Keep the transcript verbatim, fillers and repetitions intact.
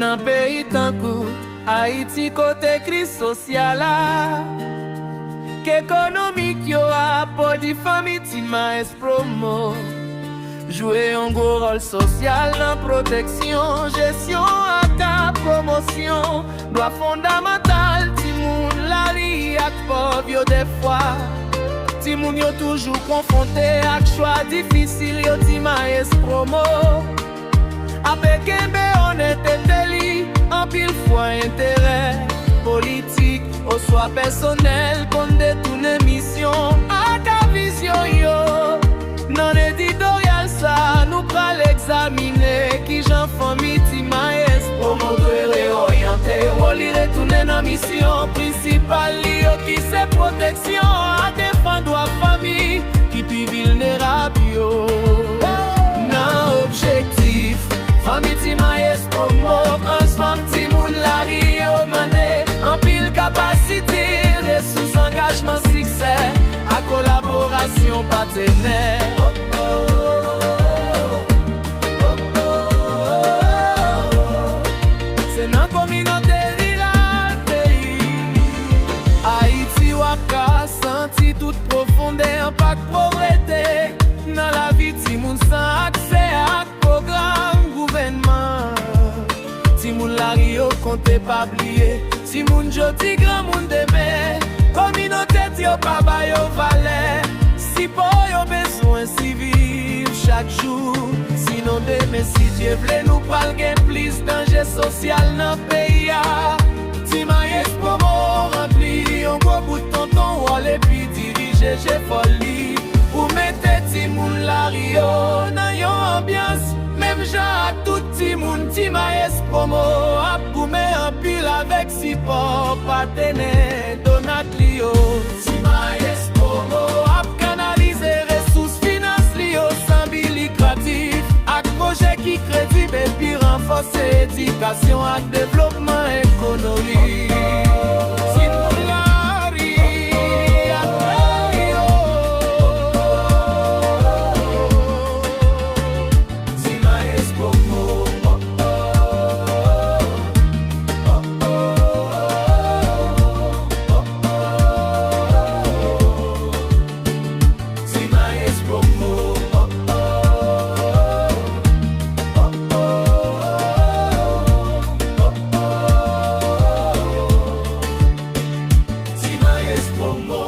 Nan peyi tankou Ayiti kote kriz sosyal la, k ekonomik yo ap pwodui, fanmi Ti Maes Promo jwe yon gwo wòl sosyal nan pwoteksyon, jesyon ak pwomosyon dwa fondamantal timoun lari ak pòv yo. Defwa, timoun yo toujou konfwonte ak chwa difisil yo. Ti Maes Promo ape kenbe onètete li. Anpil fwa, enterè politik oswa pèsonèl konn detounen misyon ak vizyon yo. Nan editoryal sa a, nou pral egzamine kijan fanmi Ti Maes Promo dwe reoryante wòl li, retounen nan misyon prensipal li yo, ki se pwoteksyon ak defann dwa fanmi ki pi vilnerab yo. Nan objektif, fanmi Ti Maes Promo transfòm timoun lari yo, mande anpil kapasite, resous, angajman, siksè ak kolaborasyon patenè. Se nan kominote riral peyi Ayiti w ap ka santi tout pwofondè enpak povrete nan lavi timoun san aksè ak pwogram gouvènman. Timoun lari yo konte, pa bliye. Timoun jodi, granmoun demen, kominote yo pa ba yo valè, sipò yo bezwen siviv chak jou. Sinon demen, si Dye vle, nou pral gen plis danje sosyal nan peyi a. Ti Maes Promo ranpli yon gwo bout tonton wòl epi dirije jefò li pou mete timoun lari yo nan yon anbyans menm jan ak tout timoun. Ti Maes Promo ap goumen anpil avèk sipò patenè donat li yo. Ti Maes Promo ap kanalize resous finans li yo san bi likratif ak pwojè ki kredib epi ranfòse edikasyon ak devlopman ekonomik. Timoun lari ak lari yo. Ti Maes Promo. Ti Maes Promo. Ti Maes Promo.